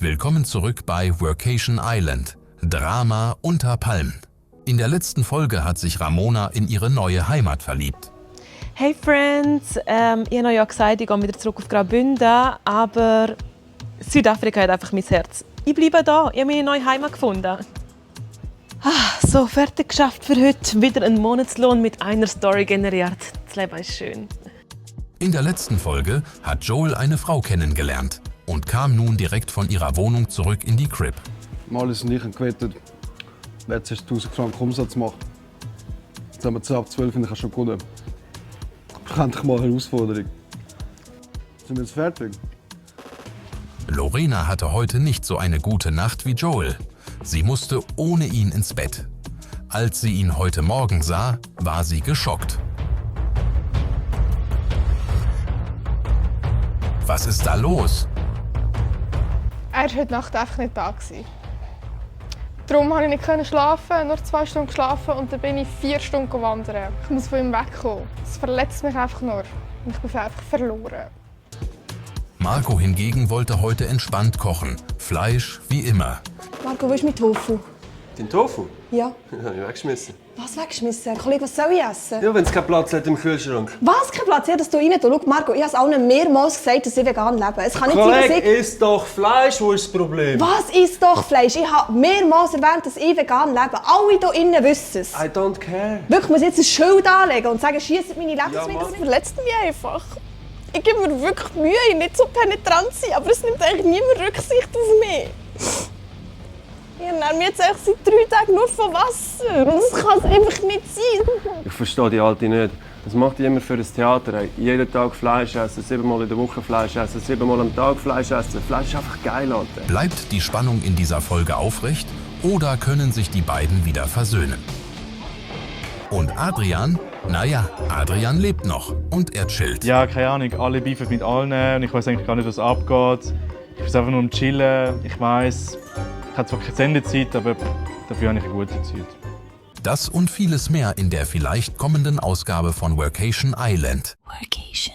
Willkommen zurück bei Workation Island. Drama unter Palmen. In der letzten Folge hat sich Ramona in ihre neue Heimat verliebt. Hey Friends, ich habe euch ja gesagt, ich gehe wieder zurück auf Graubünden, aber Südafrika hat einfach mein Herz. Ich bleibe da, ich habe meine neue Heimat gefunden. So, fertig geschafft für heute. Wieder einen Monatslohn mit einer Story generiert. Das Leben ist schön. In der letzten Folge hat Joel eine Frau kennengelernt und kam nun direkt von ihrer Wohnung zurück in die Crib. Malis und ich haben gewettet, wer zuerst 1000 Franken Umsatz macht. Jetzt haben wir 10 ab 12 und ich habe schon gewonnen. Ich habe endlich mal eine Herausforderung. Sind wir jetzt fertig? Lorena hatte heute nicht so eine gute Nacht wie Joel. Sie musste ohne ihn ins Bett. Als sie ihn heute Morgen sah, war sie geschockt. Was ist da los? Er war heute Nacht einfach nicht da. Darum konnte ich nicht schlafen, nur 2 Stunden geschlafen und dann bin ich 4 Stunden wandern. Ich muss von ihm wegkommen. Das verletzt mich einfach nur. Ich bin einfach verloren. Marco hingegen wollte heute entspannt kochen. Fleisch wie immer. Marco, wo ist mein Tofu? Dein Tofu? Ja. Den habe ich weggeschmissen. Was weggeschmissen? Kollege, was soll ich essen? Ja, wenn es keinen Platz hat im Kühlschrank. Was? Kein Platz? Ja, dass du rein tust. Schau, Marco, ich habe es allen mehrmals gesagt, dass ich vegan lebe. Es kann nicht sein, dass Kollege, ich... isst doch Fleisch, wo ist das Problem? Was ist doch Fleisch? Ich habe mehrmals erwähnt, dass ich vegan lebe. Alle hier innen wissen es. I don't care. Wirklich, ich muss jetzt ein Schild anlegen und sagen, schiesst meine Lebensmittel. Das verletzt mich einfach. Ich gebe mir wirklich Mühe, nicht so penetrant zu sein, aber es nimmt eigentlich niemand Rücksicht auf mich. Ich ernähre mich jetzt seit 3 Tagen nur von Wasser. Und das kann es einfach nicht sein. Ich verstehe die Alte nicht. Das macht die immer für das Theater. Ey. Jeden Tag Fleisch essen, 7-mal in der Woche Fleisch essen, 7-mal am Tag Fleisch essen. Fleisch ist einfach geil, Alter. Bleibt die Spannung in dieser Folge aufrecht oder können sich die beiden wieder versöhnen? Und Adrian? Naja, Adrian lebt noch und er chillt. Ja, keine Ahnung, alle beefen mit allen und ich weiß eigentlich gar nicht, was abgeht. Ich bin einfach nur am Chillen. Ich weiss, ich habe zwar keine Sendezeit, aber dafür habe ich eine gute Zeit. Das und vieles mehr in der vielleicht kommenden Ausgabe von Workation Island. Workation.